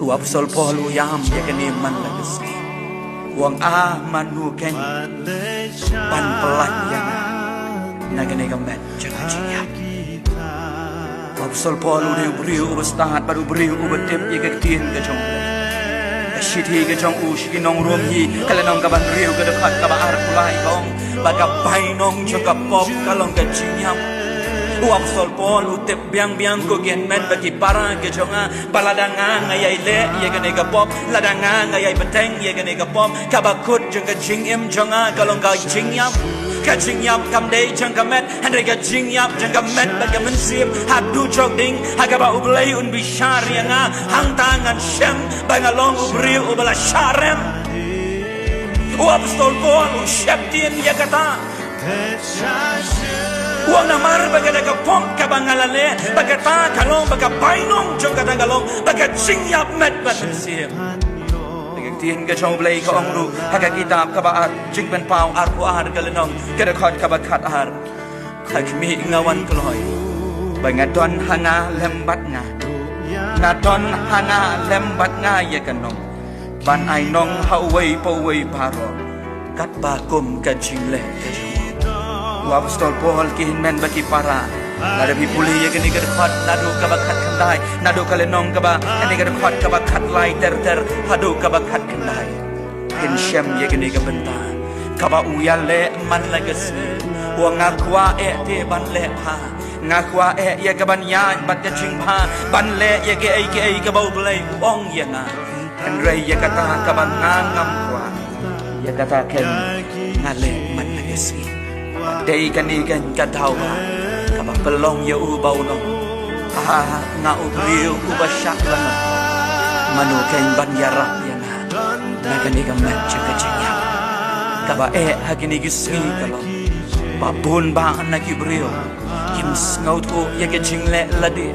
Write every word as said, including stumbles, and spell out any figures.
U Apostol Paul u ïam ïa kane man la ka sngi. U ong, a mano keiñ ban pyllait ïa nga na kane ka met jong ka jingïap. U Apostol Paul u dei u briew uba stad bad u briew uba tip ïa ka ktien ka jong U Blei. Ka shithi ka jong u sha ki nong Rom hi, ka lynnong kaba hynriew, ka dkhot kaba arphew lai ka ong ba ka bainong jong ka pop ka long ka jingïap. U Apostol Paul u tip biang biang, ko ki hynmen bad ki para ki jong nga, ba lada nga nga ïai leh ïa kane ka pop, lada nga nga ïai bteng ïa kane ka pop, kaba kut jong ka jingim jong nga ka long ka jingïap. Ka jingïap kam dei jong ka met, hynrei ka jingïap jong ka met bad ka mynsiem. Haduh jok ding ha kaba U Blei un bishar ïa nga, hangta ngan shem ba nga long u briew uba la shah rem. U Apostol Paul u sheptieng ïa kata. U ong namar ba kata ka pop kaba nga la leh, ba kata ka long ba ka bainong jong kata ka long ba ka jingïap met bad mynsiem. Ka ktien ka jong U Blei ka ong ruh ha ka kitab kaba ar, Jingpynpaw arphew ar ka lynnong, ka dkhot kaba khat ar. Ha khmih, nga wan kloi ba nga don ha nga lem bad nga, nga don ha nga lem bad nga ïa ka nong ban ai nong ha uwei pa uwei baroh, katba kum ka jingleh ka jong u. U Apostol Paul, ki hynmen bad ki para, lada phi pule ïa kane ka dkhot naduh kaba khatkhyndai, naduh ka lynnong kaba, kane ka dkhot kaba khatlai ter ter haduh kaba khatkhyndai, phin shem ïa kane ka bynta kaba u ïaleh man la ka sngi. U ong, nga kwah eh te ban leh bha, nga kwah eh ïa kaban ïaid bad ka jingbha, ban leh ïa kiei kiei kaba U Blei u ong ïa nga. Hynrei ïa kata kaba nga ngam kwah, ïa kata keiñ nga leh man la ka sngi. Dei kane keiñ ka daw ba kaba pynlong ïa u ba un ong, a, nga u briew uba shah lanot, mano keiñ ban ïarap ïa nga na kane ka met jong ka jingïap. Kaba eh ha kine ki sngi ka long ba bun bah na ki briew kim sngewthuh ïa ka jingleh lade.